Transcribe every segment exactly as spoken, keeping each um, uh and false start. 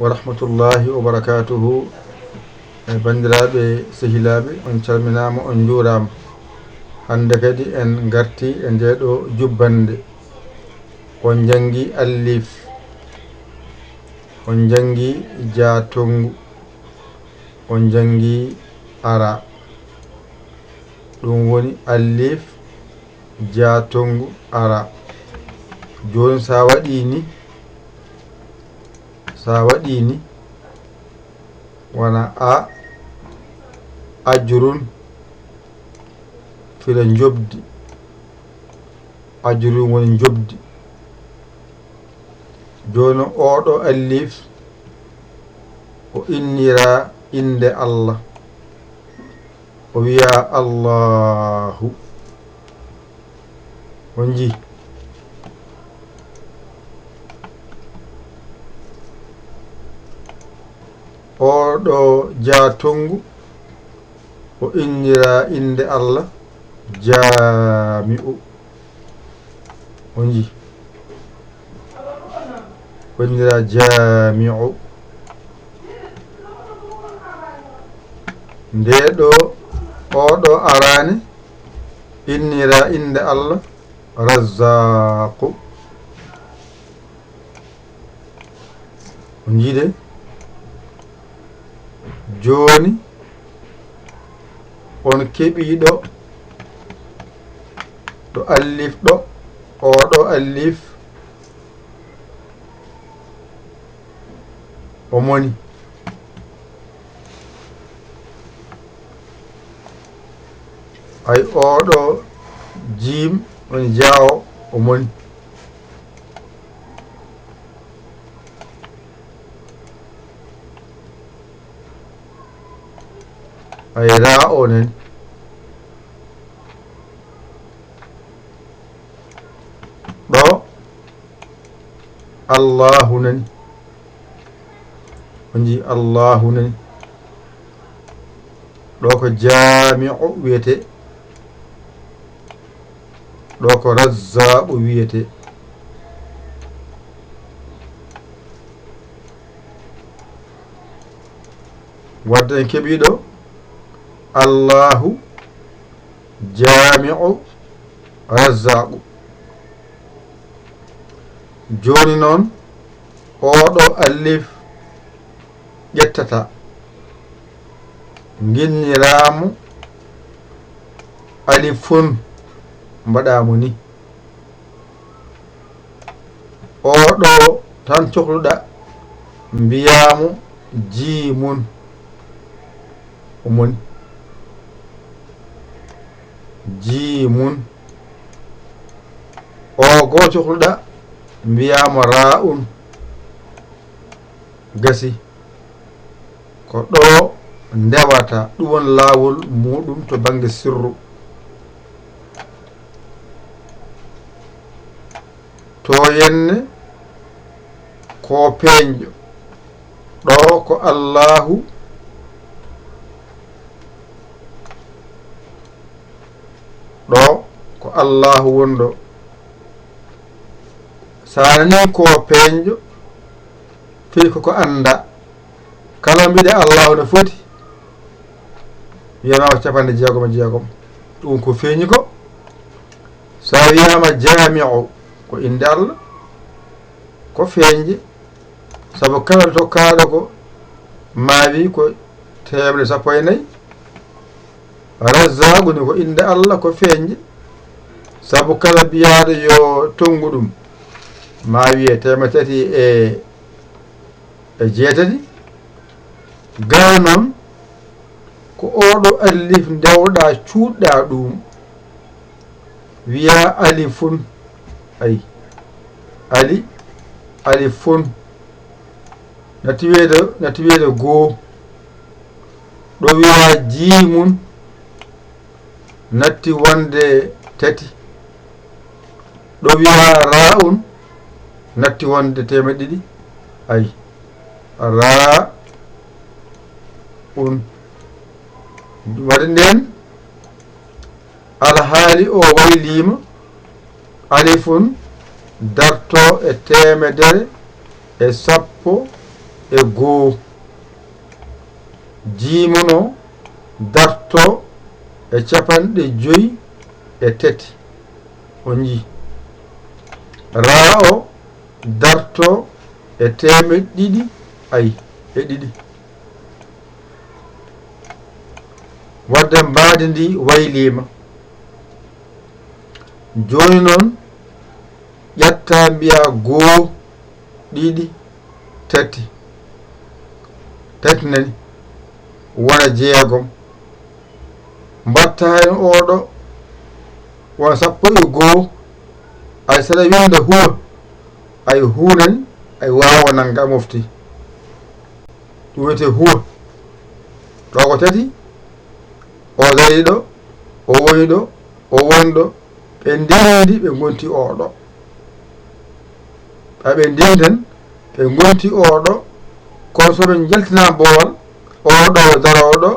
Wa rahmatullahi wa barakatuhu. E banndiraaɓe, sehilaaɓe, on calminaama, on njuuraama. Hannde kadi en ngarti e ndee ɗo jubbannde. On njanngi allif, on njanngi jaatonngu, on njanngi ara. Ɗum woni allif, jaatonngu, ara. Jooni so a waɗii ni, so a waɗii ni, wona a, ajrun, fila njoɓdi. Ajrun woni njoɓdi. Jooni oo ɗo allif, o inniraa innde Allah. O wiyaa Allahu. On njii? Oo ɗo jaatonngu, o inniraa innde Allah, Jaami'u. On njii? Wonira jaami'u. Ndee ɗo, oo ɗo araani, innira innde Allah, Razzaaqu. On njii de? Jooni, on keɓii ɗo, ɗo allif ɗo, oo ɗo allif, o moni. Ay, oo ɗo jiim, woni jaawo, o moni. Ay, raa o nani. Ɗo, Allahu nani. On njii Allahu nani. Ɗo ko jaami'u wiyetee. Ɗo ko razzaaqu wiyetee. Wadde en keɓii ɗo Allahu, jaami'u, razzaaqu. Jooni noon, oo ɗo allif ƴettataa, nginniraa mo alifun, mbaɗaa mo ni. Oo ɗo tan cohluɗaa, mbiyaa mo jiimun. O moni. Jiimun. Oo goo cohluɗaa, mbiyaa mo raa'un. Gasi. Ko ɗo ndewata, ɗum woni laawol muuɗum to bannge sirru. To yenne ko peeñɗo. Ɗo ko Allahu. Ɗo ko Allahu woni ɗo. So a nanii ko peeñɗo, fii ko ko anndaa. Kala mbiɗe Allahu no foti, wiyanaama ko capanɗe jeegom e jeegom. Ɗum ko feeñi ko. So a wiyaama jaami'u, ko innde Allah, ko feeñde. Sabu kala tokkaaɗo ko maawi ko teemedde sappo e nayi. Razzaaqu ni ko innde Allah, ko feeñde. Sabu kala biyaaɗo yo tonngu ɗum, ma wiye teemedde tati e, e jeetati. Gaa noon, ko oo ɗo alif ndewɗaa, cuuɗɗaa ɗum. Wiyaa alifun. Ay. Ali, alifun. Natti wiyeede, natti wiyeede goo. Ɗo wiyaa jiimun. Natti wonde tati. Ɗo wiyaa raa'un. Natti wonde teemedde ɗiɗi. Ay. Raa'un. Waɗi ndeen. Alhaali o wayliima, alifun darto e teemedere e sappo e goo. Jiimun o darto e capanɗe joy e tati. On njii. Raa o darto e teemeɗɗe ɗiɗi, ay, e ɗiɗi. Wadde mbaadi ndi wayliima. Jooni noon, ƴetta mbiya goo, ɗiɗi, tati. Tati nani, wona jeegom. Mbatta heen oɗo, wona sappo e goo. Ay, saɗa winnda huwa, ay, huu nani, ay, waawa nannga mofti. Ɗum wiyetee huwa. Ɗo ko tati, o dariiɗo, o woniɗo, o wonɗo, ɓe ndenndi, ɓe ngonti oɗo. Ɓay ɓe ndenndi tan, ɓe ngonti oɗo, kono so ɓe njaltina boowal, oɗo darooɗo,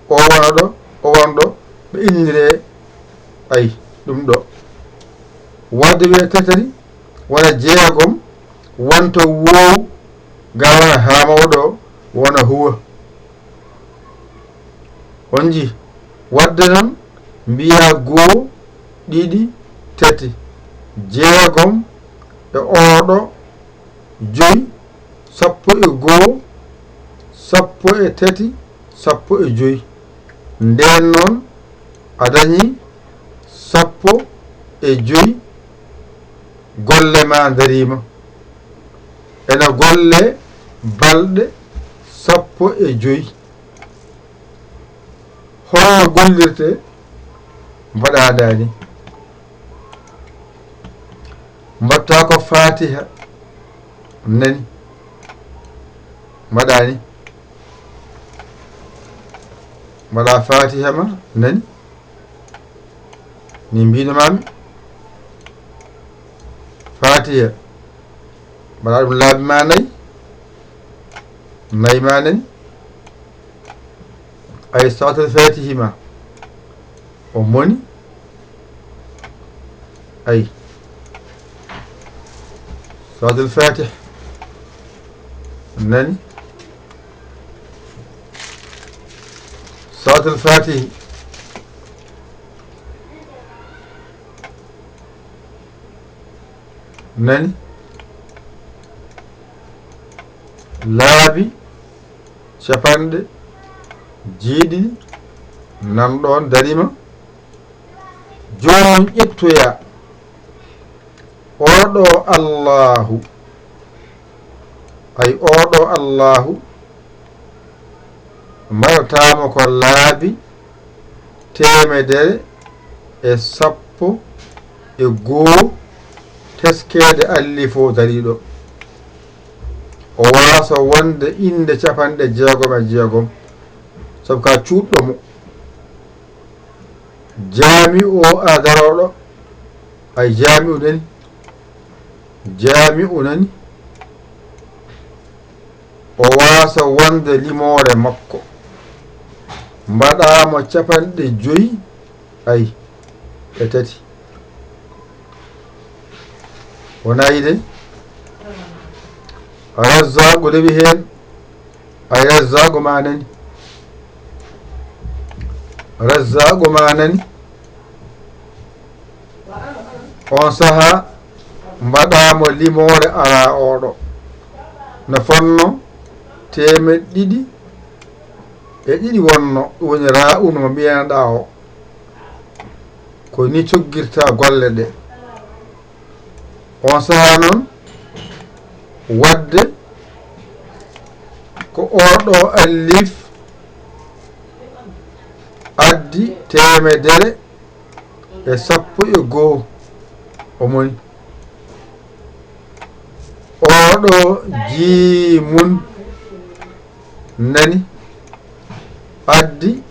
o wonoɗo, o wonɗo, ɓe inniree, ay, ɗum ɗo. Wadde wiyee tati, wona jeegom, wonta woowu, ga wona haa mawɗo, wona huwa. On njii, wadde noon mbiya goo, ɗiɗi, tati, jeegom e oɗo, joy, sappo e goo, sappo e tati, sappo e joy. Ndeen noon a dañii sappo e joy, golle ma ndariima. Ena golle balɗe sappo e joy. Holno gollirtee? Mbaɗa daani. Mbaɗta ko Faatiha nani. Mbaɗa ni. Mbaɗa Faatiha ma nani. Ni mbiino maami. Faatiha. Mbaɗa ɗum laabi ma nayi. Nayi ma nani. Ay, Salaatul Faatihi ma. O moni. Ay. Salaatul Faatih. Nani. Salaatul Faatih. Nani. Laabi capanɗe jeeɗiɗi nan ɗoon dariima. Jooni ƴettoyaa oɗo Allaahu, ay, oɗo Allaahu, mbaɗataamo ko laabi teemedere e sappo e goo teskeede allifo dariiɗo. O waasa wonde innde capanɗe jeegom e jeegom, sabu ka cuuɗɗo mo. Jaami'u o a darooɗo, ay, jaami'u nani, jaami'u nani, o waasa wonde limoore makko, mbaɗaama capanɗe joy, ay, e tati. Wonaa yiɗe? Razzaaku rewi heen. Ay, Razzaaku ma nani. Razzaaku ma nani. On sahaa mbaɗaama limoore araa oɗo. No fonnoo teemeɗɗe ɗiɗi e ɗiɗi wonnoo, ɗum woni raa'un mo mbiyanɗaa o. Ko ni coggirta golle ɗe. On sahaa noon, wadde ko oɗo allif addi teemedere e sappo e goo, o moni. Oɗo jiimun nani addi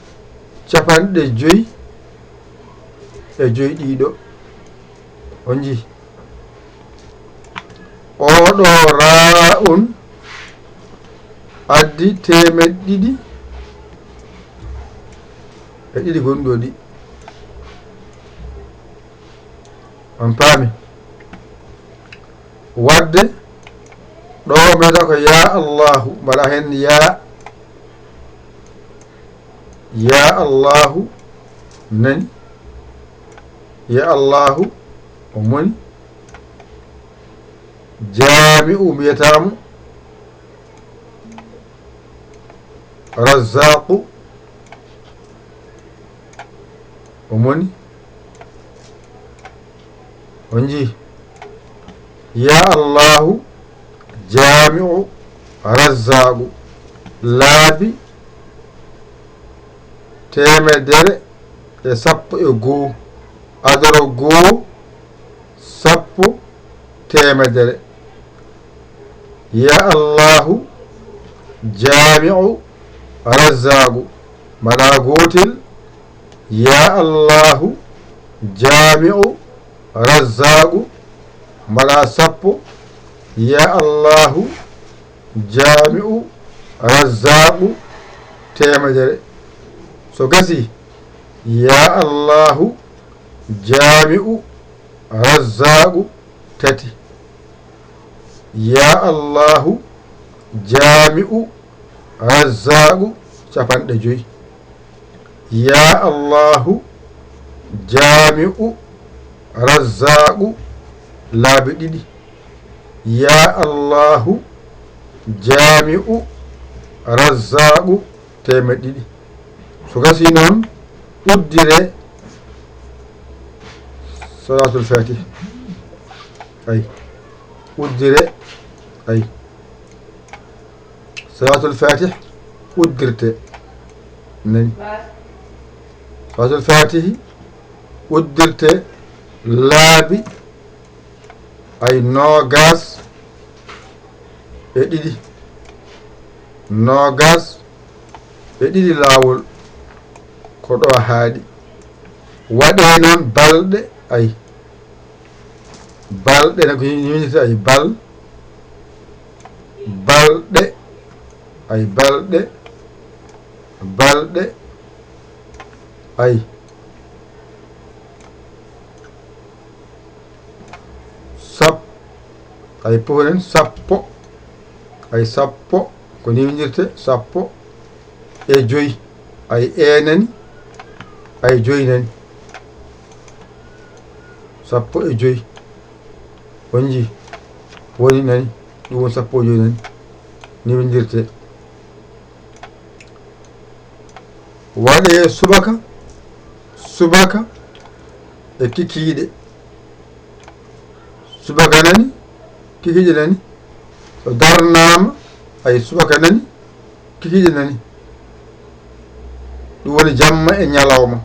capanɗe joy e joy ɗiɗo. On njii? Oɗo raa'un addi teemeɗɗe ɗiɗi e ɗiɗi gonɗo ɗi. On paami? Wadde ɗo Mbiyata ko ya Allahu, mbaɗa heen ya. Ya Allahu, nani? Ya Allahu, o moni. Jaami'u mbiyata mo Razzaqu, o moni. On njii? Ya Allahu, Jaami'u, Razzaqu, laabi teemedere e sappo e goo, adoro goo, sappo, teemedere. Ya Allahu, Jaami'u, Razzaqu, mbaɗa gootel. Ya Allahu, Jaami'u, Razzaqu, mbaɗa sappo. Ya Allahu, Jaami'u, Razzaqu, teemedere. So gasi, ya Allahu, Jaami'u, Razzaqu, tati. Ya Allahu, Jaami'u, Razzaqu, capanɗe joy. Ya Allahu, Jaami'u, Razzaqu, laabi ɗiɗi. Ya Allahu, Jaami'u, Razzaqu, teemeɗɗe ɗiɗi. So gasi noon, uddire Salaatul Faatih. Ay. Uddire. Ay. Salaatul Faatih uddirte. Nani? Salaatul Faatih uddirte laabi, ay, noogaas e ɗiɗi. Noogaas e ɗiɗi laawol. Ko ɗo haaɗi. Waɗee noon balɗe, ay. Balɗe ne ko yimɓe ay bal. Balɗe, ay, balɗe, balɗe, ay. Sap-, ay, fof enen sappo, ay, sappo, ko ni windirte, sappo e joy, ay, e nani, ay, joy nani, sappo e joy, on njii, woni nani, ɗum woni sappo e joy nani, ni windirte. Waɗee subaka, subaka e kikiiɗe. Subaka nani, kikiiɗe nani. So darnaama, ay, subaka nani, kikiiɗe nani. Ɗum woni jamma e ñalawma.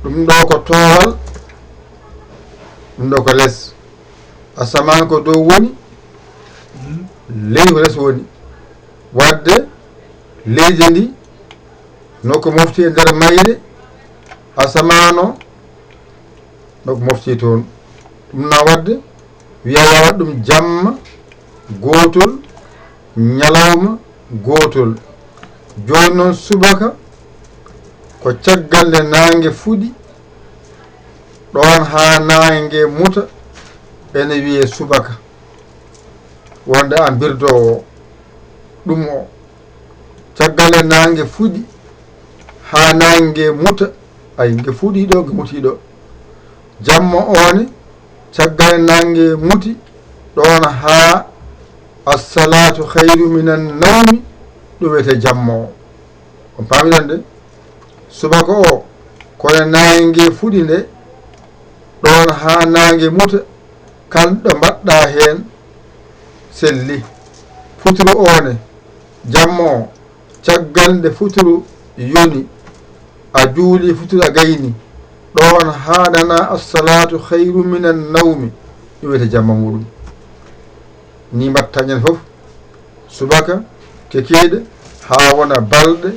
Ɗum ɗo ko toowal, ɗum ɗo ko les. Asamaan ko dow woni, leydi ko les woni. Wadde leydi ndi noko mofti e nder mayre, asamaan o noko mofti toon. Ɗum na wadde wiya wawa ɗum jamma gootol, ñalawma gootol. Jooni noon subaka ko caggal nde naange fuɗi, ɗoon haa naange muta, ene wiyee subaka. Wonde a birdo o, ɗum o. Caggal nde naange fuɗi haa naange muta, ay, nge fuɗi ɗo, nge muti ɗo. Jamma o ne, caggal nde naange muti, ɗoon haa assalatu khayru minan nawmi, ɗum wiyetee jamma o. On paami ɗon de? Subaka o, ko nde naange fuɗi nde, ɗoon haa naange muta, kala ɗo mbaɗɗa heen selli. Futuru o ne, jamma o, caggal nde futuru yoni, a juuli futuru a gayni, ɗoon haa nana assalatu khayru minan nawmi, ɗum wiyetee jamma muɗum. Ni mbatta ñande fof, subaka, kikiiɗe, haa wona balɗe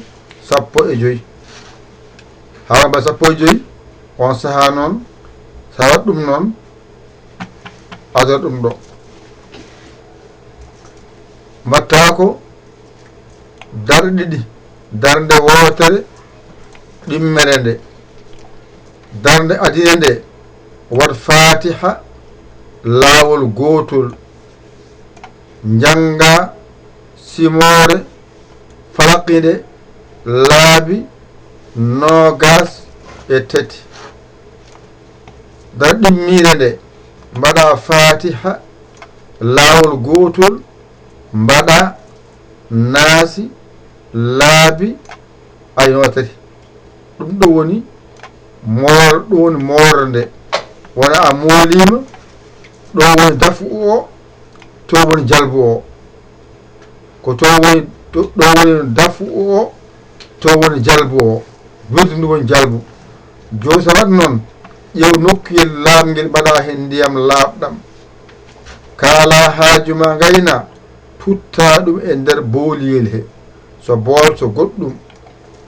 sappo e joy. Haa wona balɗe sappo e joy, on sahaa noon, so a waɗi ɗum noon, ador ɗum ɗo. Mbatta ko darɗe ɗiɗi, darnde wootere ɗimmere nde. Darnde adine nde, waɗ Faatiha laawol gootol. Njannga simoore falaqinde laabi noogas e tati. Darɗimmiire nde, mbaɗa Faatiha laawol gootol, mbaɗa Naasi laabi ay nootati. Ɗum ɗo woni moor-, ɗum woni moorle nde. Wona a mooliima, ɗo woni dafu o, to woni jalbu o. Ko to woni, to, ɗo woni dafu o, to woni jalbu o. Wirdu ndu woni jalbu. Jooni so waɗ noon, ƴeew nokkuyel laaɓngel, mbaɗa heen ndiyam laaɓɗam. Kaala haaju ma, ngayna, tutta ɗum e nder booliyel he, so bool, so goɗɗum.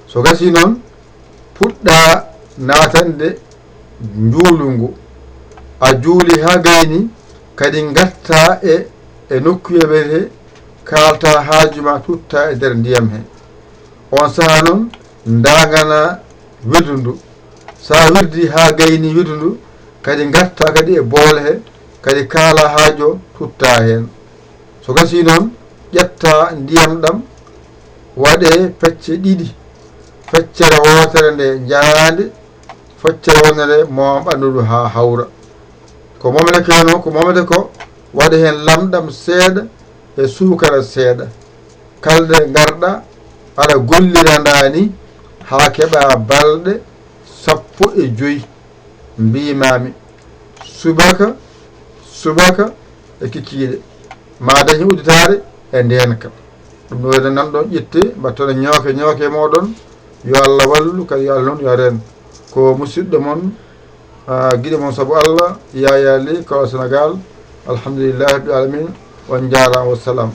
So gasii noon, puɗɗa naatande njuulu ngu. A juuli haa gayni, kadi ngatta e, e nokkuyel he, kaalta haaju ma, tutta e nder ndiyam he. On sahaa noon, ndaagana wirdu ndu. So a wirdii haa gayni wirdu ndu, kadi ngatta kadi e boole he, kadi kaala haajo tutta heen. So gasii noon, ƴetta ndiyam ɗam, waɗee pecce ɗiɗi, feccere wootere nde njaande, feccere wonnere moom ɓanndu ndu haa hawra. Ko moomete ko noon, ko moomete ko, waɗee heen lamɗam seeɗa e suukara seeɗa. Kala nde ngarɗa aɗa gollira ndaani haa keɓa balɗe sappo e joy, mbiimaami subaka, subaka e kikiiɗe, ma dañi udditaare e ndeenka. Ɗum ɗo enen nan ɗon ƴette, mbattana ñooke, ñooke mooɗon. Yo Allah wallu, kadi yo Allah noon yo reen. Ko musidɗo mon, ah, giɗo mon sabu Allah, Yaya Ly, Kawla Sénégal. Alhamdulillahi Rabbil Alamin. On njaaraama, wassalam.